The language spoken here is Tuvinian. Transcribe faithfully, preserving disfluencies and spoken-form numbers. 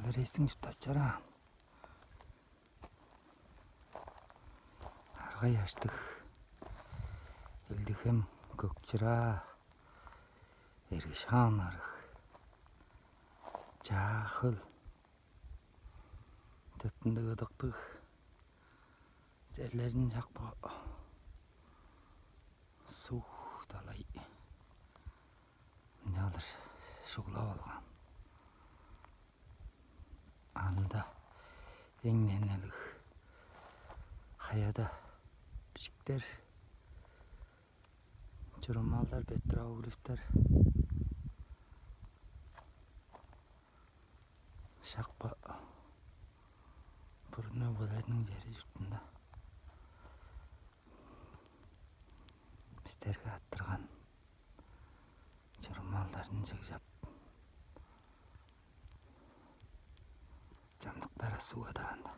Эрейсиң чурттап чораан. Аргай аштыг, Илдихем, Көк-Чыраа, Эргишаан арыг, Чаа-Хөл, төптүндүг ыдыктыг черлерин шак бо суг далай ынчалдыр шугулап алган. Анда эң ненелиг хаяда бижиктер, чурумалдар, петроглифтер шак бо бурун өгбелерниң чери чуртунда бистерге арттырган чурумалдарын чыгжап, чамдыктар асуугадаанда.